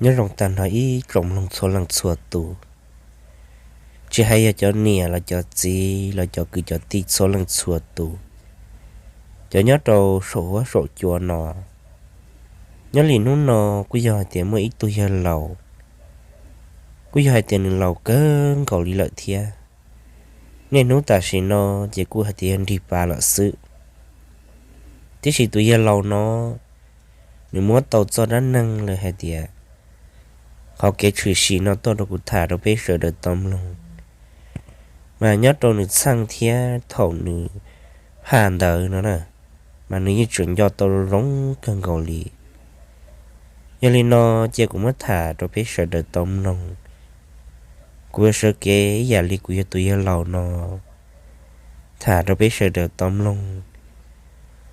Nyob zoo tag nrho ib tsoom mloog txhua leej txhua tus, tsis hais yog cov niam los cov txiv los cov kwv cov tij txhua leej txhua tus, cov nyob rau saum huab saum cua no. Nyob li hnub no kuj yog hais tias muaj ib tug yawg laus, kuj yog hais tias nws laus kawg nkaus li lawm thiab. Niaj hnub tam sim no ces kuj hais tias yog nrig pas lawm xwb. Tiam sis tus yawg laus no, nws muab tau txoj dab neeg lawm hais tias qhov kev tshwm sim no tuaj rau kuv tham rau peb sawv daws tau mloog. Mas nyob rau nws txheej thiab thaum nws phaj ntawd no na, mas nws yeej tseem nco tau zoo kawg nkaus li. Yog li no, cia kuv muab tham rau peb sawv daws tau mloog. Kuv yuav sawv kev ib yam li kuv yog tus yawg laus no tham rau peb sawv daws tau mloog,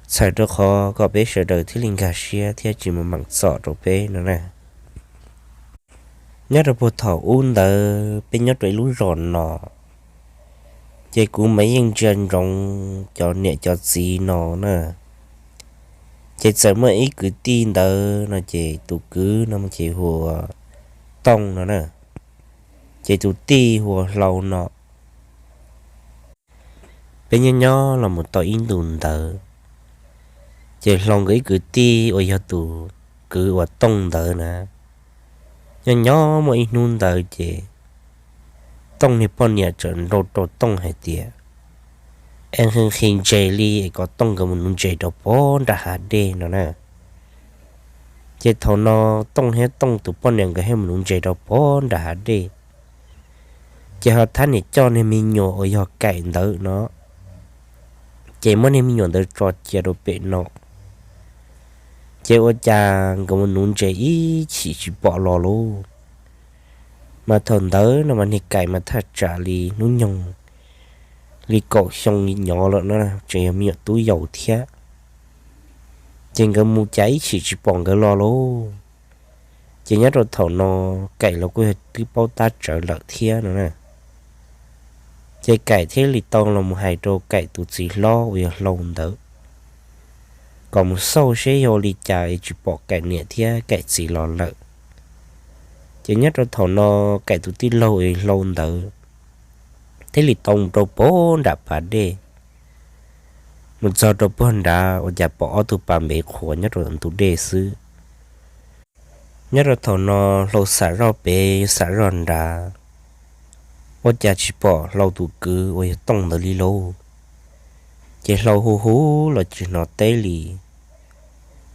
txhawm rau qhov kom peb sawv daws thiaj li nkag siab thiab tsis mus meem txom rau peb no na. Nyob rau puag thaum ub ntawd peb nyob rau ib lub zos no, ces kuv mas yeej ntsia ntsoov cov niam cov txiv no na. Ces txawm muaj ib kwv tij ntawd no ces tus kwv no ces hu ua Tooj no na, ces tus tij hu ua Hlau no. Peb nyob nyob los mus tau ib ntus ntawd, ces Hlau nkawd ib kwv tij uas yog tus kwv uas Tooj ntawd na, nyob nyob muaj ib hnub ntawd ces Tooj niag poj niam txawm nrau rau Tooj hais tias es nqhis nqhis ntses li es kom Tooj nkawd mus nuv ntses rau pem nram hav dej no na. Ces thaum no Tooj thiab Tooj tus poj niam nkawd thiaj mus nuv ntses rau pem nram hav dej. Ces ho thab niam coj niag me nyuam uas yog Kaim ntawd no, ces muab niag me nyuam ntawd tso cia rau pem no. Ces ua cas nkawd mus nuv ntses ib chim tsis pom los lauj. Mas thaum ntawd no mas niag Kaim mas thaj tsam li hnub nyoog li kaum xyoo li nyob lawm no, tseem yog me nyuam tub yaus thiab. Ces nkawd mus cas ib chim tsis pom nkawd los lauj. Ces nyob rau thaum no Kaim los kuj yog twb paub tab tsawv lawm thiab no na. Ces Kaim thiaj li tau los mus hais rau Kaim tus txiv hlob uas yog Hlau ntawd kom mus xauj seb yog ua li cas es tsis pom Kaim niam thiab Kaim txiv los lawm. Ces nyob rau thaum no Kaim tus tij laug uas yog Hlau ntawd thiaj li tau mus rau pem nram pas dej, mus txog rau puag nrad ua cas pom ob tug pas npev qhuav nyob rau ntug dej xwb. Nyob rau thaum no Hlau xam zoj pem xam zoj nrad, ua cas tsis pom Hlau tus kwv uas yog Tooj ntawd li lauj. Ces Hlau hu hu los tsis hnov teb li.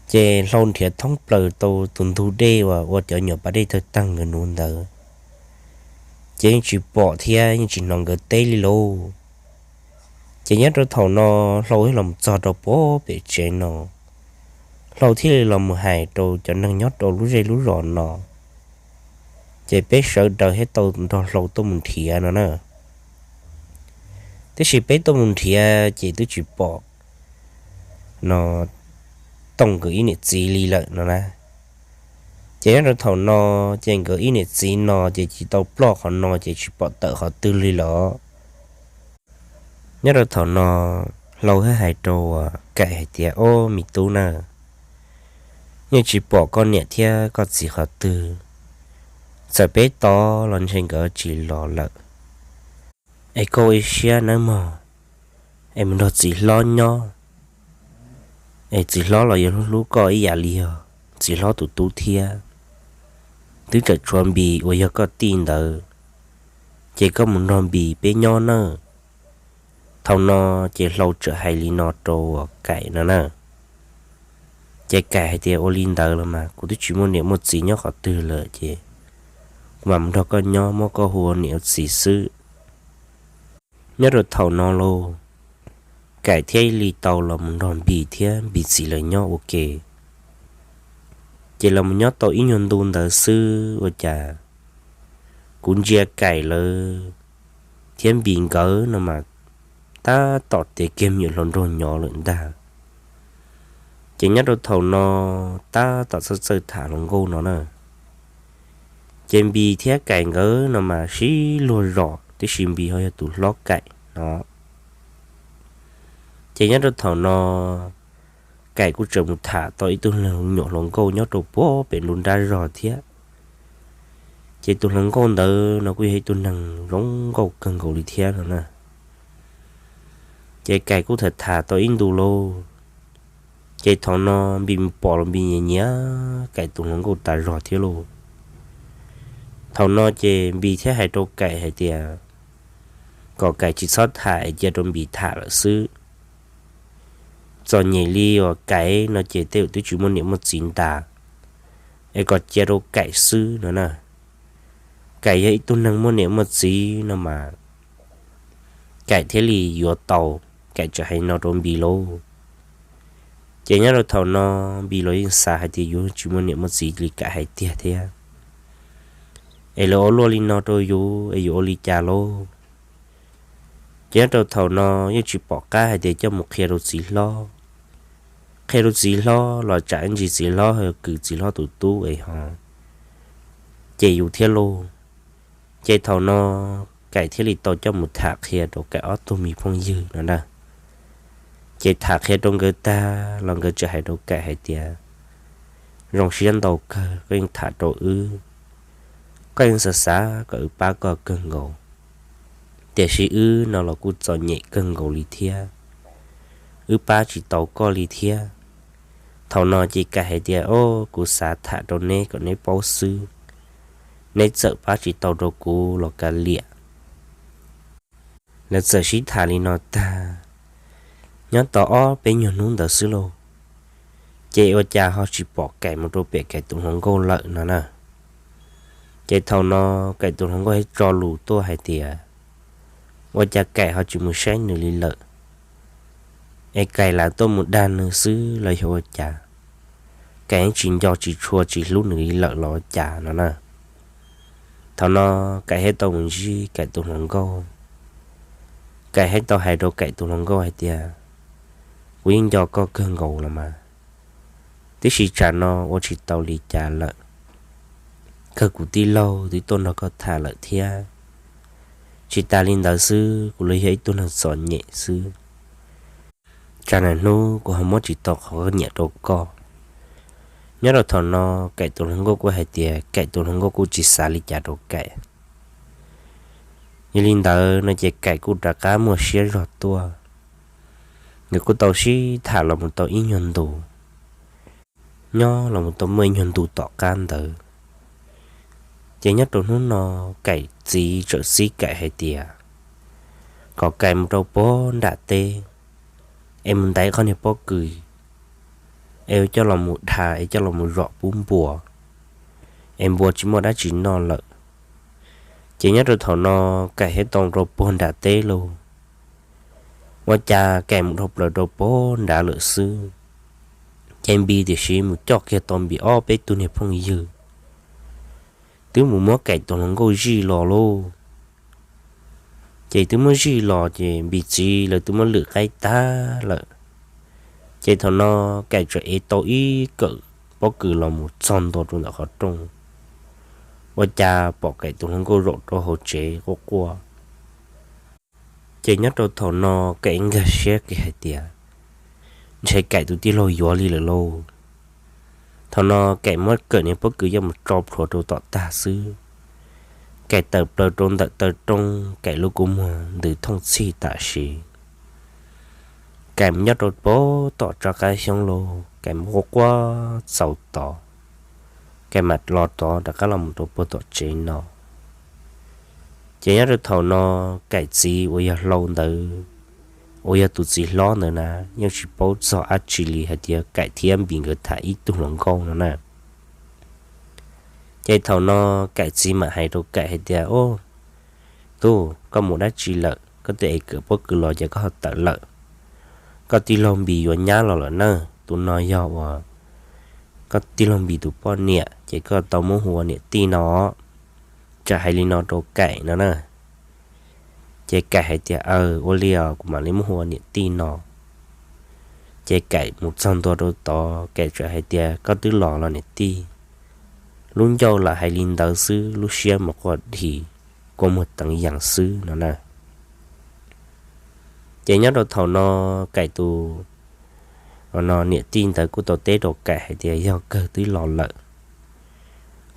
Ces Hlau nrhiav thoob plaws tau tus ntug dej uas ua cov nyuam pas dej tawg tag nkawd nuv ntawd, ces yeej tsis pom thiab yeej tsis hnov nkawd teb li lauj. Ces nyob rau thaum no Hlau thiaj los txog rau puag pem tsev no, Hlau thiaj li los mus hais rau cov neeg nyob rau lub zej lub zos no, ces peb sawv daws thiaj tau nrog Hlau tuaj mus nrhiav no na. Tiam sis peb tuaj mus nrhiav ces twb tsis pom no Tooj nkawd ib niam txiv li lawm no na. Ces nyob rau thaum no, ces nkawd ib niam txiv no ces tsis tau ploj qhov no ces tsis pom tawm qhov twg li lawm. Nyob rau thaum no Hlau thiaj hais rau Kaim hais tias, Ob, me tub na, yeej tsis pom koj niam thiab koj txiv qhov twg. Txawm peb tos los ntshe nkawd tsis los lawm. Es koj ua ib siab nawb mog, es mus nrog txiv hlob nyob, es txiv hlob los yuav hlub hlub koj ib yam li yog txiv hlob tus tub thiab. Twb tseem tshuav Npis uas yog koj tij ntawd, ces koj mus nrog Npis peb nyob nawb. Thaum no ces Hlau txawm hais li no rau Kaim no na. Ces Kaim hais tias, Ua li ntawd los mas kuv twb tsis muaj niam muaj txiv nyob qhov twg lawm ces kuv mam mus nrog koj nyob, muab koj hu ua niam ua txiv xwb. Nyob rau thaum no lauj, Kaim thiaj li tau los mus nrog Npis thiab Npis txiv lawv nyob ua ke. Ces los mus nyob tau ib nyuag ntu ntawd xwb ua cas kuv ntsia Kaim lawv thiab Npis nkawd no mas tab tom tiav kiag me nyuam hluas nraug nyob lawm ntag. Ces nyob rau thaum no tab tom txawj txawj tham hluas nkauj no na. Ces Npis thiab Kaim nkawd no mas sib luag zos, tiam sis Npis ho yog tus hlob Kaim no. Ces nyob rau thaum no Kaim kuj tseem mus tham tau ib tug me nyuam hluas nkauj nyob rau puag pem nruab nrab zog thiab. Ces tus hluas nkauj ntawd no kuj yog ib tug neeg zoo nkauj kawg nkaus li thiab no na. Ces Kaim kuj tham tham tau ib ntus lauj, ces thaum no Npis mus pom los Npis nyiam nyiam Kaim tus hluas nkauj tas zog thiab lauj. Thaum no ces Npis thiaj hais rau Kaim hais tias kom Kaim tsis txhob tham es cia rau Npis tham lawm xwb. Txom nyem li uas Kaim no ces tej zaum twb tsis muaj niam muaj txiv ntag, es kom cia rau Kaim xwb no na. Kaim yog ib tug neeg muaj niam muaj txiv no mas Kaim thiaj li yuav tau. Kaim txawm hais no rau Npis lauj. Ces nyob rau thaum no Npis los yeej xav hais tias yus tsis muaj niam muaj txiv li Kaim hais tiag thiab, es lawv ua luaj li no rau yus es yuav ua li cas lauj? Ces nyob rau thaum no yeej tsis pom qab hais tias coj mus qhia rau txiv hlob, qhia rau txiv hlob los tsam ib ntsis txiv hlob ho kwv txiv hlob tus tub es ho cem yus thiab lauj. Ces thaum no Kaim thiaj li tau coj mus tham qhia rau Kaim ob tug me phooj ywg no na. Ces tham qhia rau nkawd tag los nkawd txawm hais rau Kaim hais tias, zoo siab ntau kawg koj yeej tham rau wb, koj yeej xav xav kom wb pab koj kawg nkaus, tiam sis wb no los kuj txom nyem kawg nkaus li thiab, wb pab tsis tau koj li thiab. Thaum no ces Kaim hais tias, o, kuv xav tham rau neb kom neb paub xwb, neb txawm pab tsis tau rau kuv los kav liam. Lawv txawm sib tham li no tag, nyob tau ob peb nyuag hnub ntawd xwb lauj, ces ua cas ho tsis pom Kaim mus rau pem Kaim tus hluas nkauj lawm no na. Ces thaum no Kaim tus hluas nkauj thiaj tso lus tuaj hais tias, ua cas Kaim ho tsis mus saib nws li lawm, es Kaim lam tuaj mus dag nws xwb los yog ua cas? Kaim yeej tsis nco tsis tshua tsis hlub nws li lawm los ua cas no na. Thaum no Kaim thiaj tau mus ntsib Kaim tus hluas nkauj. Kaim thiaj tau hais rau Kaim tus hluas nkauj hais tias, kuv yeej nco koj kawg nkaus los mas, tiam sis tsam no ua tsis tau li cas lawm, kawg kuv tij laug twb tuaj nrog koj tham lawm thiab. Tsis tas li ntawd xwb, kuv los yog ib tug neeg txom nyem xwb, tsam niaj hnub kuv ho muab tsis tau qhov nyiam rau koj. Nyob rau thaum no Kaim tus hluas nkauj kuj hais tias Kaim tus hluas nkauj kuj tsis xav li cas rau Kaim. Yog li ntawd no ces Kaim kuj rov qab muaj siab zog tuaj, nkawd kuj tau sib tham los mus tau ib nyuag ntu, nyob los mus tau muaj ib nyuag ntu tom qab ntawd, ces nyob rau hnub no Kaim txiv txawm txib Kaim hais tias, kom Kaim mus rau puag nram teb, es mus ntaiv qhov niag pob kws, es coj los mus dha es coj los mus zom pub npua, es npua tsis muaj dab tsi noj lawm. Ces nyob rau thaum no Kaim thiaj tau rau puag nram teb lauj. Ua cas Kaim mus dhau plaws rau puag nrad lawm xwb, ces Npis tiam sis mus coj kiag tau Npis ob peb tug niag phooj ywg, twb mus muab Kaim tus hluas nkauj zij los lauj. Ces twb muab zij los ces Npis txiv lawv twb muab lwm qaib tag lawm. Ces thaum no Kaim txawm ev tau ib kawm pob kws los mus txog ntua rau ntawm qhov rooj, ua cas pom Kaim tus hluas nkauj zaum rau hauv tsev quaj quaj. Ces nyob rau thaum no Kaim nkag siab kiag hais tias, ntshe Kaim tus tij laug yuav li lawm lauj. Thaum no Kaim muab kawm niag pob kws coj mus tso plhuav rau tom tag xwb, Kaim tawm plaws rau ntawm taw rooj, Kaim lub kua muag ntws thooj txhij tam sim. Kaim mus nyob rau puag tom tsob qab xyoob lauj, Kaim mus quaj quaj txaus tod, Kaim mam los tod rov qab los mus rau puag tom tsev no. Ces nyob rau thaum no Kaim txiv uas yog Hlau ntawd, uas yog tus txiv hlob ntawd na, yeej tsis paub txog dab tsi li hais tias Kaim thiab Npis nkawd tham ib tug hluas nkauj no na. Ces thaum no Kaim txiv mam hais rau Kaim hais tias, o, tub, koj mus dab tsi lawm? Koj twb ev kawm pob kws los ces koj ho tawm lawm. Koj tij laug Npis yuav nyab los lawm na, tus no yog uas koj tij laug Npis tus poj niam, ces koj tau muab hu ua niam tij no, txawm hais li no rau Kaim no na. Ces Kaim hais tias, aw, ua li os, kuv mam li muab hu ua niam tij no. Ces Kaim mus txog ntua rau tod, Kaim txawm hais tias, koj twb los los niam tij. Lub ncauj lam hais li ntawd xwb, lub siab mas quaj dhi, kua muag teev yees xwb no na. Ces nyob rau thaum no Kaim tus, no niam tij ntawd kuj tau teb rau Kaim hais tias yog kawg twb los lawm,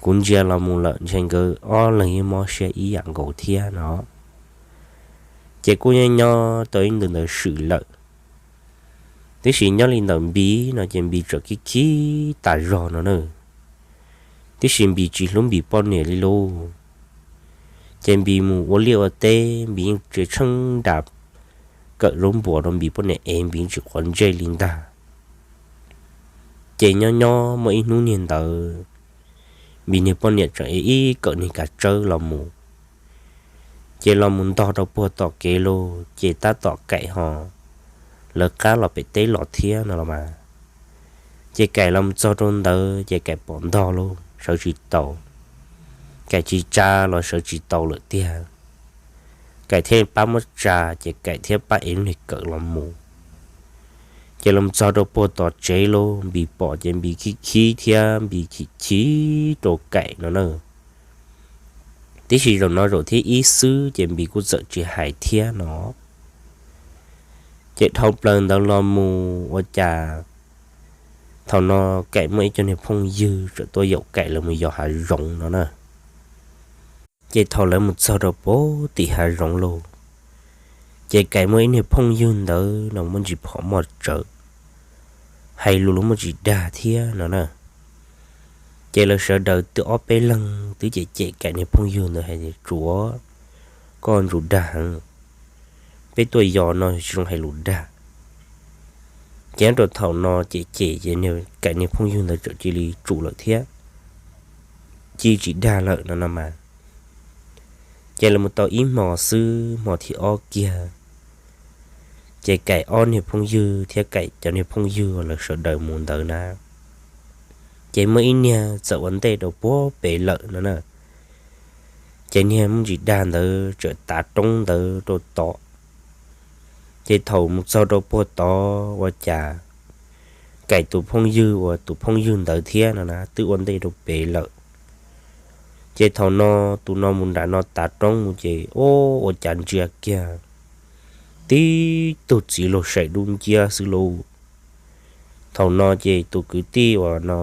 kuv ntsia los mus lawm ntshe nkawd ob leeg yeej mob siab ib yam nkaus thiab no. Ces kuj nyob nyob tau ib ntus ntawd swm lawm, tiam sis nyob li ntawm Npis no ces Npis tseem khib khib tas zog no na. Tiam sis Npis tsis hlub Npis poj niam li lauj. Ces Npis mus ua liaj ua teb, Npis yeej tseem tsheej nra kawm zaub npuas rau Npis poj niam es Npis tsis quav ntsej li ntag. Ces nyob nyob muaj ib hnub niag ntawd, Npis niag poj niam tseem ev ib kawm niag kav tsawb los mus. Ces los mus ntog rau puag tom kev lauj, ces tab tom Kaim ho lawv qab los pem teb los thiab no los mas. Ces Kaim los mus txog rau ntawd ces Kaim pom ntog lauj, sawv tsis tau. Kaim tsis tsa los sawv tsis tau lawm tiag. Kaim thiaj pab muab tsa, ces Kaim thiaj pab ev lub niag kawm los mus. Ces los txog rau puag tom tsev lauj, Npis pom ces Npis khib khib thiab Npis chim chim rau Kaim no na. Tiam sis zaum no zaum thib ib xwb ces Npis kuj txawm tsis hais thiab no. Ces dhau plaws ntawd los mus ua cas thaum no Kaim muaj ib co niag phooj ywg txawm tuaj yaum Kaim lawv mus yos hav zoov no na. Ces thaum lawv mus txog rau puag tim hav zoov lauj, ces Kaim muaj ib niag phooj ywg ntawd no muaj ntsis phom moj tsawv, hais lus los muaj tsis dag thiab no na. Ces lawv sawv daws twb ob peb leeg twb cem cem Kaim niag phooj ywg ntawd hais tias, Tsuav, koj ntsus dag heev, peb tuaj yos no tsis zoo hais lus dag. Ces nyob rau thaum no cem cem ces Kaim niag phooj ywg ntawd txawm cia li tsum lawm thiab, cia tsis dag lawm no no mas. Ces lawv mus tau ib hmo xwb, hmo thib ob kiag, ces Kaim ob niag phooj ywg thiab Kaim cov niag phooj ywg lawv sawv daws mus ntawd na, ces muaj ib niag txawm ua ntej rau puag pem lawm no na. Ces niag muaj ntsis dag ntawd txawm tav roob ntawd rau tod. Ces thaum mus txog rau puag tod ua cas Kaim tus phooj ywg uas tus phooj ywg ntawd thiab no na twb ua ntej rau pem lawm. Ces thaum no tus no mus nram no tav roob mus ces ua cas ntsia kiag tib tug txiv laug saim dub nciab xwb lauj. Thaum no ces tus kwv tij uas no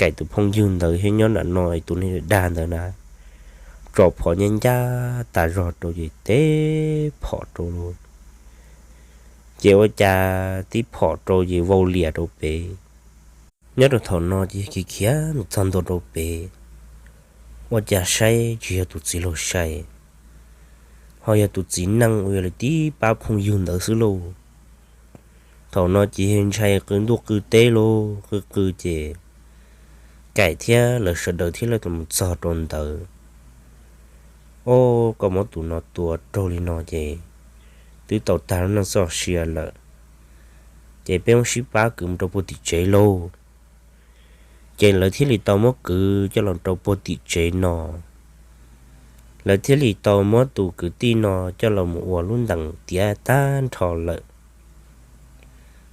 Kaim tus phooj ywg ntawd thiab nyob nram no tus niag dag ntawd na, tso phom nyab ncaj tas zog rau ces tib phom rau lauj. Ces ua cas tib phom rau ces vau lias rau pem. Nyob rau thaum no ces khiav khiav mus txog ntua rau pem, ua cas saib tsis yog tus txiv laug saib, ho yog tus txiv neej uas yog lawv tib pab phooj ywg ntawd xwb lauj. Thaum no ces ntshai qw ntuj qw teb lauj, qw qw ces Kaim thiab lawv sawv daws thiab lawv tau mus txog rau ntawd. Ob, koj muab tus no tua raug li no ces twb tau tag lub neej txoj sia lawm. Ces peb muab sib pab kwv mus rau puag tim tsev lauj. Ces lawv thiaj li tau muab kwv coj los rau puag tim tsev no. Lawv thiaj li tau muab tus kwv tij no coj los mus ua lub ntees tiav tag nrho lawm.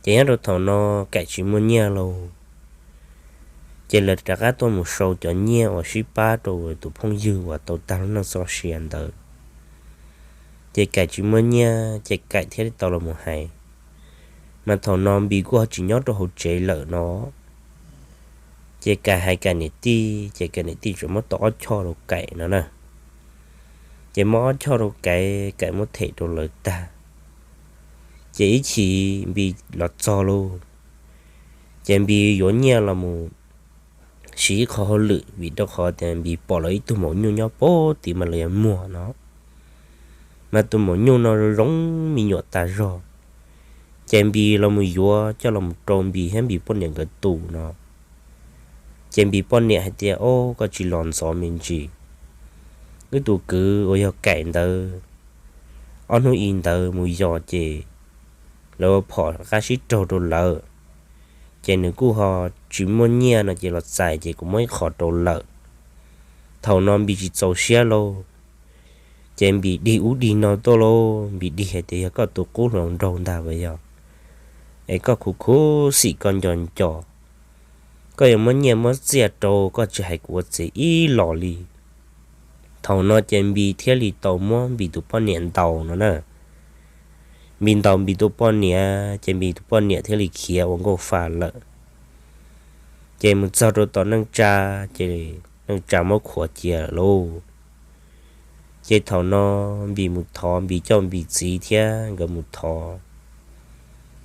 Ces nyob rau thaum no Kaim tsis muaj nyiaj lauj, ces lawv rov qab tuaj mus sau cov nyiaj uas sib pab rau tus phooj ywg uas tau tag lub neej txoj sia ntawd. Ces Kaim tsis muaj nyiaj ces Kaim thiaj li tau los mus hais. Mas thaum no Npis kuj ho tsis nyob rau hauv tsev lawm no, ces Kaim hais Kaim niam tij ces Kaim niam tij tseem muab tau ob choj rau Kaim no na. Ces muab ob choj rau Kaim, Kaim muab them rau lawv tag. Ces ib chim Npis los txog lauj, ces Npis yuav nyiaj los mus siv ib qho hauj lwm vim rau qhov tias Npis pom lawv ib tug maum nyuj nyob puag tim mas lawv yuav muag no. Mas tus maum nyuj no zoo me nyuam tas zog, ces Npis los mus yuav coj los mus rau Npis thiab Npis poj niam nkawd tu no. Ces Npis poj niam hais tias, Ob, koj tsis los ntxov me ntsis. Wb tus kwv uas yog Kaim ntawd, ob hnub i ntawd mus yos ces lawv ua phom qab sib raug rau lawv, ces nws kuj ho tsis muaj nyiaj no ces los txais ces kuv muab ib qho rau lawm. Thaum no Npis tsis txaus siab lauj, ces Npis dig ub dig no tuaj lauj. Npis dig hais tias, Yog koj tus qub hluas nraug ntag as yog, es koj khuv khuv xim koj nco nco, koj yuav muab nyiaj muab txiaj rau koj tsis hais kuv ua txiv ib los li. Thaum no ces Npis thiaj li tau muab Npis tus poj niam ntaus no na. Npis ntaus Npis tus poj niam ces Npis tus poj niam thiaj li khiav ua nkauj fa lawm. Ces mus txog rau tom neej tsa, ces neej tsa muab khuam cia lawm lauj. Ces thaum no Npis mus thov, Npis coj Npis txiv thiab nkawd mus thov,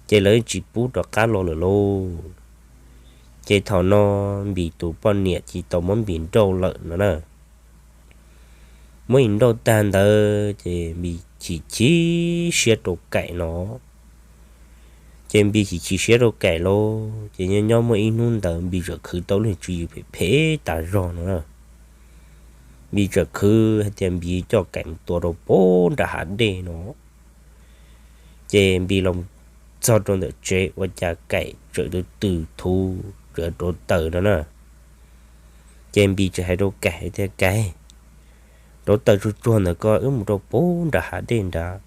ces lawv tsis pub rov qab los lawm lauj. Ces thaum no Npis tus poj niam tsis tau muab Npis nrauj lawm no na. Muab Npis nrauj tag ntawd ces Npis chim chim siab rau Kaim no. Ces Npis chim chim siab rau Kaim lauj, ces nyob nyob muaj ib hnub ntawd Npis txawm khwv tau lub tswv yim phem phem tas zog no na. Npis txawm khwv hais tias Npis coj Kaim mus tua rau pem nram hav dej no. Ces Npis los txog rau ntawm tsev ua cas Kaim txawm tus twm thuv txawm rauv taws no na. Ces Npis txawm hais rau Kaim hais tias, Kaim, rauv taws tsuag tsuag ntawm ko wb mus rau pem nram hav dej nrad,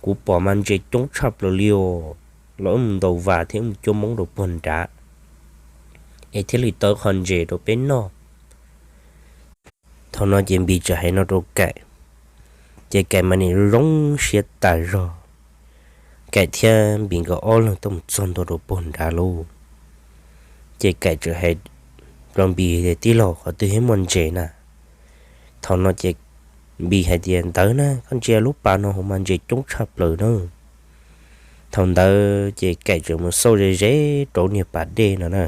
kuv pom mas ntses coob tshaj plaws li os, los wb mus ntaus vas thiab wb mus cuab moob rau puag nrad, es thiaj li tau qho ntses rau peb noj. Thaum no ces Npis txawm hais no rau Kaim, ces Kaim mas nim zoo siab tas zog. Kaim thiab Npis nkawd ob leeg tuaj mus txog ntua rau puag nrad lauj. Ces Kaim txawm hais rau Npis tias, Tij laug, qhov twg thiaj muaj ntses na? Thaum no ces Npis hais tias, Ntawd na, koj ntsia lub pas no hauv mas ntses coob tshaj plaws na. Thaum ntawd ces Kaim txawm mus xauj ze ze rau niag pas dej no na.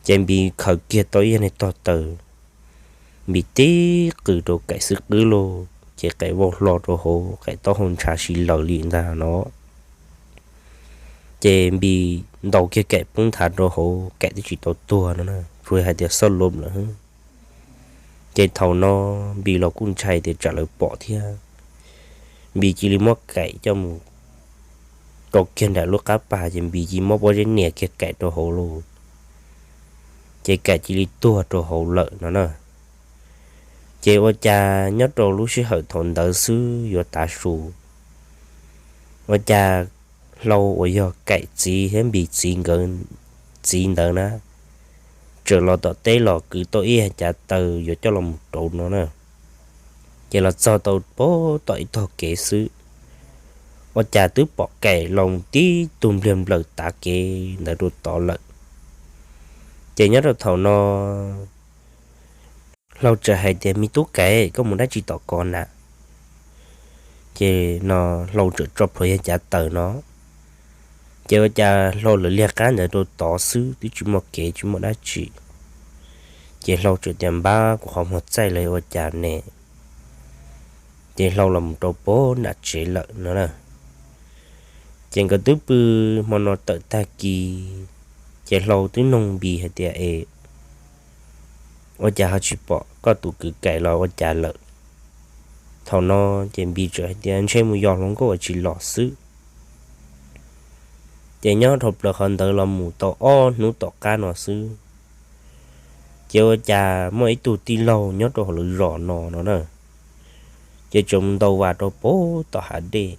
Ces Npis khaws kiag tau ib yam niag tog taws, Npis tib qws rau Kaim xub qwb lauj, ces Kaim vau hlo rau hauv, Kaim taub hau ntshav si lawm li ntag no. Ces Npis ntaus kiag Kaim poob nthav rau hauv, Kaim twb tsis tau tuag no na, tsuas hais tias xauj lom lawm. Ces thaum no Npis los kuj ntshai tias tsam lawv pom thiab, Npis cia li muab Kaim coj mus rau kiag nram lub qab pas, ces Npis cia li muab pob zeb nias kiag Kaim rau hauv lauj. Ces Kaim cia li tuag rau hauv lawm no na. Ces ua cas nyob rau lub sij hawm thaum ntawd xwb yuav tav su, ua cas Hlau uas yog Kaim txiv thiab Npis txiv nkawd txiv ntawd na, txawm los tom teb los kwv tau ib cav taws yuav coj los mus rauv no na. Ces los txog tau pem tom ib tog kev xwb, ua cas twb pom Kaim los tib tug npliag nplaws tav kev ntawd rau tod lawm. Ces nyob rau thaum no Hlau txawm hais tias, Me tub Kaim, koj mus dab tsi tom ko na? Ces no Hlau txawm tso plhuav yog cav taws no. Ces ua cas Hlau lawv liag qab ntawd rau tod xwb twb tsis muaj kev tsis muaj dab tsi. Ces Hlau txawm tias, Npab, kuv qhov muag txaij los ua cas ne? Ces Hlau los mus rau pem nram tsev lawm no na. Ces nkawd twb pw hmo no tawm tag kis, ces Hlau twb noog Npis hais tias, Es ua cas ho tsis pom koj tus kwv Kaim los ua cas lawm? Thaum no ces Npis txawm hais tias, Ntshe mus yos hluas nkauj uas tsis los xwb. Ces nyob dhau plaws qhov ntawd los mus tau ob hnub tom qab no xwb, ces ua cas muaj ib tug tij laug nyob rau hauv lawv zos no no na, ces txawm mus ntaus vas rau pem tom hav dej.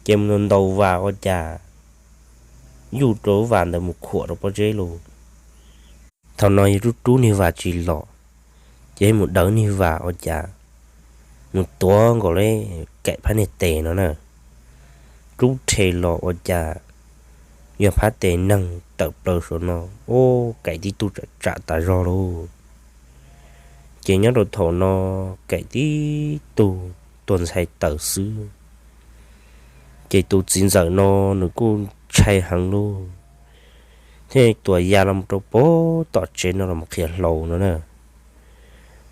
Ces mus ntaus vas ua cas yuj rau lub vas ntawd mus khuam rau pob zeb lauj. Thaum no yog rub rub niag vas tsis los, ces mus dawv niag vas ua cas mus tuav nkaus li Kaim phab niag tes no na. Rub rhe los ua cas yog phab tes neeg tawm plaws saum no, ua Kaim tib tug tsam tsam tas zog lauj. Ces nyob rau thaum no Kaim tib tug tuag ntxhais taws xwb. Ces tus txiv ntxawm no nws kuj ntshai heev lauj, thiaj tuam ya los rau pem tom tsev no los qhia Hlau no na.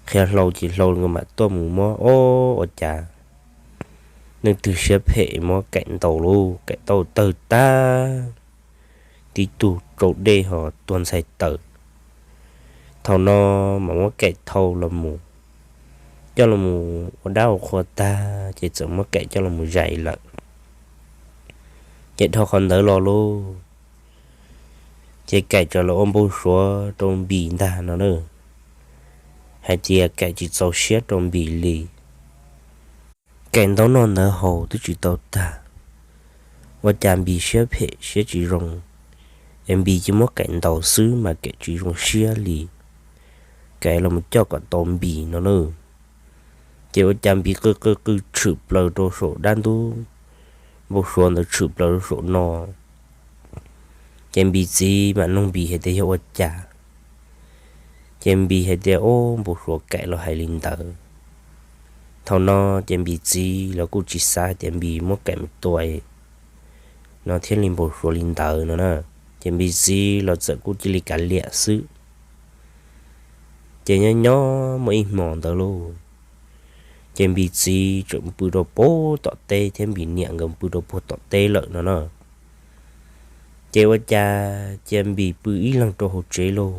Qhia Hlau ces Hlau nkawd mam tuaj mus muab, ob, ua cas leej twg siab phem muab Kaim ntaus lauj, Kaim taub hau tawg tag, tib tug rau dej ho tuag ntxhais taws. Thaum no mam muab Kaim thau los mus, coj los mus ua dab ua qhua tag ces txawm muab Kaim coj los mus zais lawm. Ces dhau qhov ntawd los lauj, ces Kaim txawm los ua npau suav rau Npis ntag no na, hais tias Kaim tsis txaus siab rau Npis li. Kaim ntaus noj ntawd haus twb tsis tau tag, ua cas Npis siab phem siab tsis zoo, es Npis cia muab Kaim ntaus xwb mas Kaim tsis zoo siab li. Kaim los coj kom tau Npis no na. Ces ua cas Npis qw qw qw tshwm plaws rau saum dab ntub, npau suav ntawd tshwm plaws rau saum no. Ces Npis txiv mam nug Npis hais tias yog ua cas. Ces Npis hais tias, Ub, npau suav Kaim los hais li ntawd. Thaum no ces Npis txiv los kuj tsis xav hais tias Npis muab Kaim mus tua no thiaj li npau suav li ntawd no na. Ces Npis txiv los txawm kuj cia li kav liam xwb. Ces nyob nyob muaj ib hmos ntawd lauj, ces Npis txiv tseem pw rau puag tom teb thiab Npis niam nkawd pw rau puag tom teb lawm no na. Ces ua cas cia Npis pw ib leeg rau hauv tsev lauj.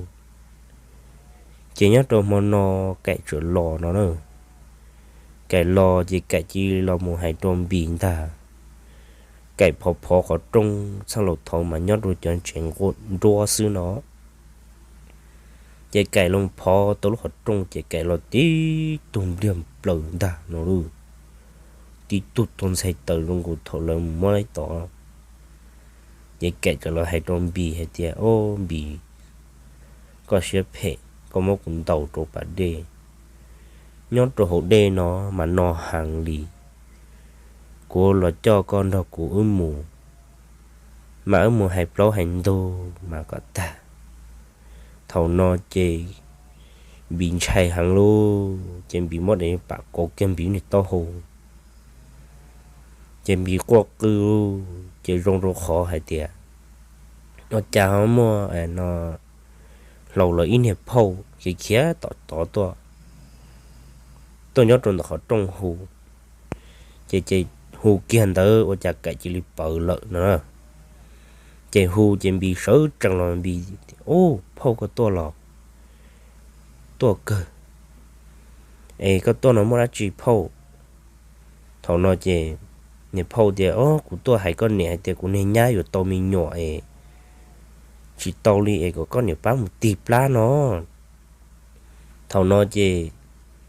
Ces nyob rau hmo no Kaim txawm los no na. Kaim los ces Kaim cia li los mus hais rau Npis ntag. Kaim phov phov qhov rooj txhaj laus thaud mas nyob rau cov tsev nquab nruab xwb no. Ces Kaim los phov tau lub qhov rooj ces Kaim los tib tug npliag plaws ntag no lauj. Tib tug tuag ntxhais taws zoo nkaus thaum lawv mus muab laib tod. Ces Kaim txawm los hais rau Npis hais tias, Ob Npis, koj siab phem, koj muab kuv ntaus rau pas dej. Nyob rau hauv dej no mas no heev li. Kuv los coj koj nrog kuv wb mus, mas wb mus hais plaub hais ntug mas kom tag. Thaum no ces Npis ntshai heev lauj, ces Npis muab daim pam kauv kiag Npis niag taub hau. Ces Npis quaj qw, ces zoo rau qhov hais tias, Ua cas ho muaj no hlau lawv ib niag phauj khiav khiav tom tod tuaj, tuaj nyob rau ntawm qhov rooj hu. Ces ces hu kiag ntawd ua cas Kaim cia li pawv lawm no. Ces hu ces Npis sawv tsees los Npis, Ub, phauj koj tuaj los? Tuaj kawg. Es koj tuaj no muaj dab tsi phauj? Thaum no ces niag phauj tias, Ob, kuv tuaj hais koj niam hais tias kuv niag nyab yuav tau me nyuam es tsis tau li es kom koj niam pab mus tig plab no. Thaum no ces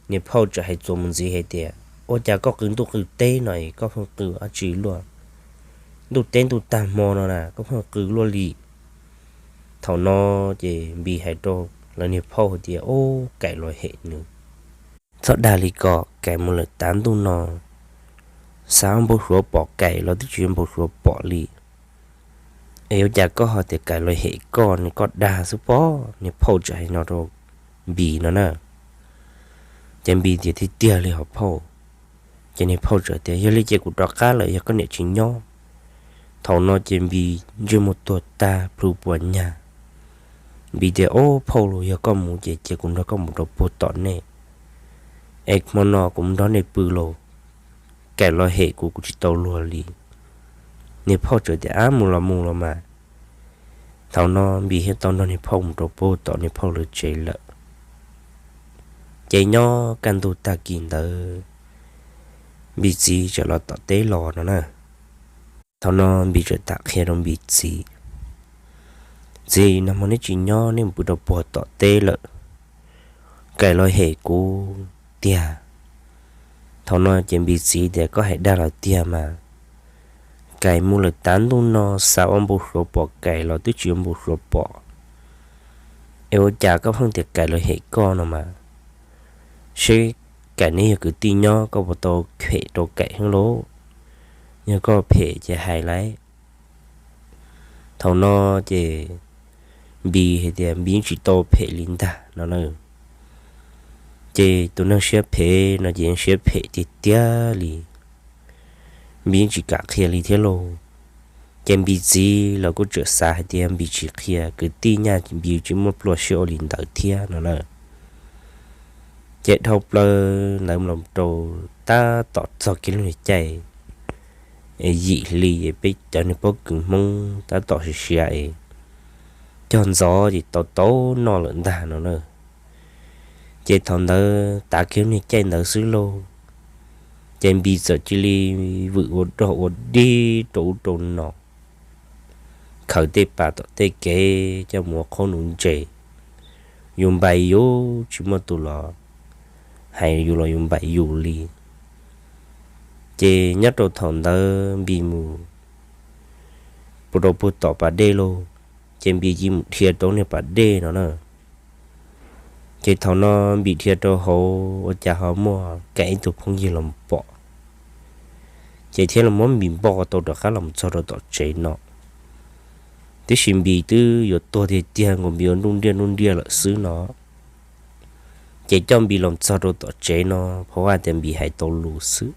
niag phauj txawm hais txuas mus ntxiv hais tias, Ua cas koj qw ntuj qw teb no es koj pheej qw dab tsi luaj? Ntuj teb ntuj tag hmo no na koj pheej qw luaj li. Thaum no ces Npis hais rau lawv niag phauj hais tias, Ub, Kaim los hem nws. Txhob dag li ko, Kaim mus lawm tav ntuj no, xav ua npau suav pom Kaim los twb tsis yuav npau suav pom li. Es ua cas koj ho tias Kaim los hem koj ne, koj dag xwb pob? Niag phauj txawm hais no rau Npis no na. Ces Npis tias, Tiag tiag li hos phauj. Ces niag phauj txawm tias, Yog li ces kuv rov qab lawm, yog koj niam tsis nyob. Thaum no ces Npis ntsej muag tuag tag plhu puas nyag. Npis tias, Ob phauj, los yog koj mus ces cia kuv nrog koj mus rau puag tom nej, es hmo no kuv mus nrog nej pw lauj. Kaim los hem kuv, kuv tsis tau luag li. Niag phauj txawm tias, Ab, mus los mus los mas. Thaum no Npis thiaj tau nrog niag phauj mus rau puag tom niag phauj lawv tsev lawm. Ces nyob kaj ntug tag kis ntawd, Npis txiv txawm los tom teb los no na. Thaum no Npis txawm tham qhia rau Npis txiv, Txiv, nag hmo neb tsis nyob, neb mus pw rau puag tom teb lawm, Kaim los hem kuv tiag. Thaum no ces Npis txiv tias, Koj hais dag los tiag mas. Kaim mus lawm tav ntuj no, xav ua npau suav pom Kaim los twb tsis yuav npau suav pom. Es ua cas koj pheej tias Kaim los hem koj no mas? Seb Kaim neb yog kwv tij nyob, koj puas tau phem rau Kaim heev lauj? Yog koj phem ces hais lauj. Thaum no ces Npis hais tias Npis yeej tsis tau phem li ntag no na. Ces tus neeg siab phem no ces yeej siab phem tiag tiag li. Npis yeej tsis kam qhia li thiab lauj. Ces Npis txiv los kuj txawm xav hais tias Npis tsis qhia kwv tij nyaj Npis tsis muaj plua siab ua li ntawd thiab no na. Ces dhau plaws ntawd los rau tab tom txog kiag lub niag caij yim hli es peb cov niag pob kws Hmoob tab tom siav siav es cog ntxov ces tau tau noj lawm ntag no na. Ces thaum ntawd tav kiag lub niag caij ntawd xwb lauj, ces Npis txawm cia li vwm ua rog ua dig rau ub rau no, khaws tej pas tom tej kev coj mus ua qhaub nuv ntses, yus npais yus tsis muaj tus los hais yus los yus npais yus li. Ces nyob rau thaum ntawd Npis mus pw rau puag tom pas dej lauj, ces Npis cia li mus dhia rau niag pas dej no na. Ces thaum no Npis dhia rau hauv ua cas ho muaj Kaim ib tug phooj ywg los pom, ces thiaj li muab Npis npog tau rov qab los txog rau tom tsev no. Tiam sis Npis twb yuav tuag tiag tiag, nkaus Npis yuav nruj nriaj nruj nriaj lawm xwb no. Ces coj Npis los txog rau tom tsev no, pha vaj tias Npis hais tau lus xwb.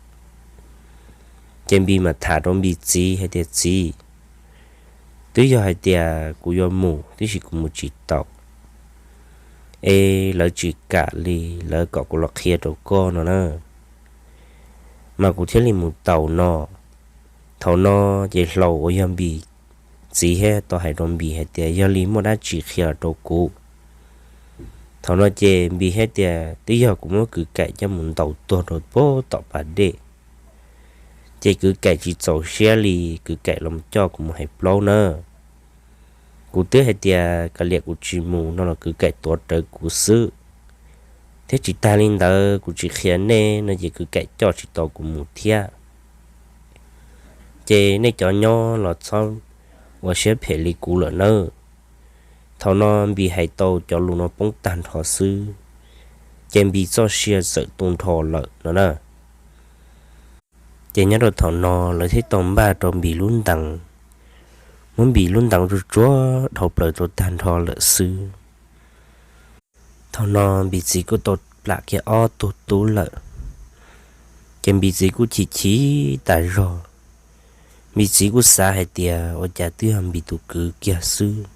Ces Npis mam tham rau Npis txiv hais tias, Txiv, twb yog hais tias kuv yuav mus, tiam sis kuv mus tsis tau, es lawv tsis kam li, lawv kom kuv los qhia rau koj no na, mas kuv thiaj li mus tau no. Thaum no ces Hlau uas yog Npis txiv thiaj tau hais rau Npis hais tias, Yog li muaj dab tsi qhia los rau kuv. Thaum no ces Npis thiaj tias, Twb yog kuv muab kwv kaim coj mus ntaus tuag rau pem tom pas dej, ces kwv kaim tsis txaus siab li, kwv kaim los coj kuv mus hais plaub na. Kuv twb hais tias kav liam kuv tsis mus no los kwv kaim tuav rawv kuv xwb, thiab tsis tag li ntawd kuv tsis qhia nej no ces kwv kaim coj tsis tau kuv mus thiab. Ces nej cov nyob los txhob ua siab phem li kuv lawm nawb. Thaum no Npis hais tau cov lus no poob tag nrho xwb, ces Npis txoj sia txawm tu nrho lawm no na. Ces nyob rau thaum no lawv thiaj tau npaj rau Npis lub ntees, muab Npis lub ntees tsuag tsuag dhau plaws rau tag nrho lawm xwb. Thaum no Npis txiv kuj tau plam kiag ob tug tub lawm, ces Npis txiv kuj chim chim tas zog. Npis txiv kuj xav hais tias ua cas twb yog Npis tus kwv kiag xwb,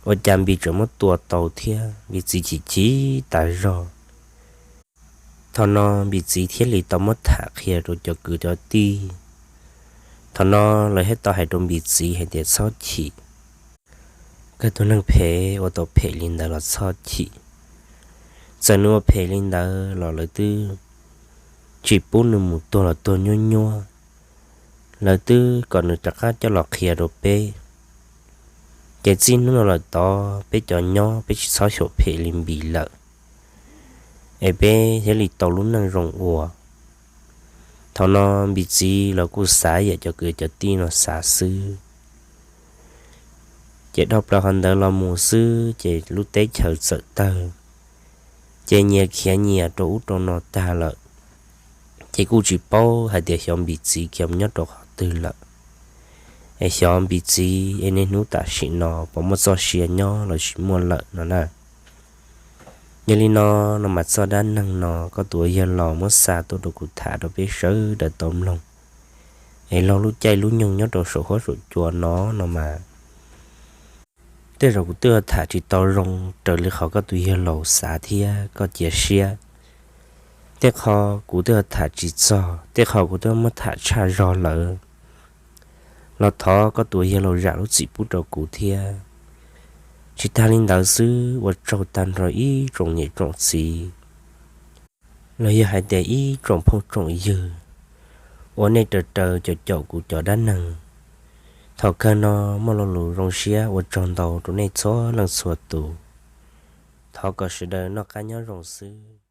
ua cas Npis tseem muab tua tau thiab, Npis txiv chim chim tas zog. Thaum no Npis txiv thiaj li tau muab tham qhia rau cov kwv cov tij. Thaum no lawv thiaj tau hais rau Npis txiv hais tias, Txhob chim, koj tus neeg phem ua tau phem li ntawd los txhob chim. Txawm nws ua phem li ntawd los lawv twb tsis pub nws mus tuag los tuag nyuab nyuab, lawv twb kom nws rov qab coj los qhia rau peb. Ces txij hnub no lawm tod peb cov nyob peb tsis txhob xyaum phem li Npis lawm, es peb thiaj li tau lub neej zoo ua. Thaum no Npis txiv los kuj xav yam cov kwv cov tij no xav xwb. Ces dhau plaws qhov ntawd los mus xwb ces lub teb chaws txawm tawg, ces nyias khiav nyias rau ub rau no tag lawm. Ces kuj tsis paub hais tias xyov Npis txiv khiav mus nyob rau qhov twg lawm, es xyov Npis txiv es niaj hnub tam sim no puas muaj txoj sia nyob los tsis muaj lawm no na. Yog li no, no mas txoj dab neeg no koj tus yawg laus muab xa tuaj rau kuv tham rau peb sawv daws tau mloog. Es laug lub caij lub nyoog nyob rau saum huab saum cua no no mas, tej zaum kuv twb tham tsis tau zoo raws li qhov koj tus yawg laus xav thiab koj cia siab. Tej qho kuv twb tham tsis txog, tej qho kuv twb muab tham tshaj zog lawm, los thov koj tus yawg laus zam lub txim pub rau kuv thiab. Tsis tag li ntawd xwb, ua tsaug tag nrho ib tsoom niam tsoom txiv, los yog hais tias ib tsoom phooj tsoom ywg uas nej raws raws caum caum kuv cov dab neeg. Thaum kawg no muaj lo lus zoo siab ua tsaug ntau rau nej txhua leej txhua tus. Thov kom sawv daws noj qab nyob zoo xwb.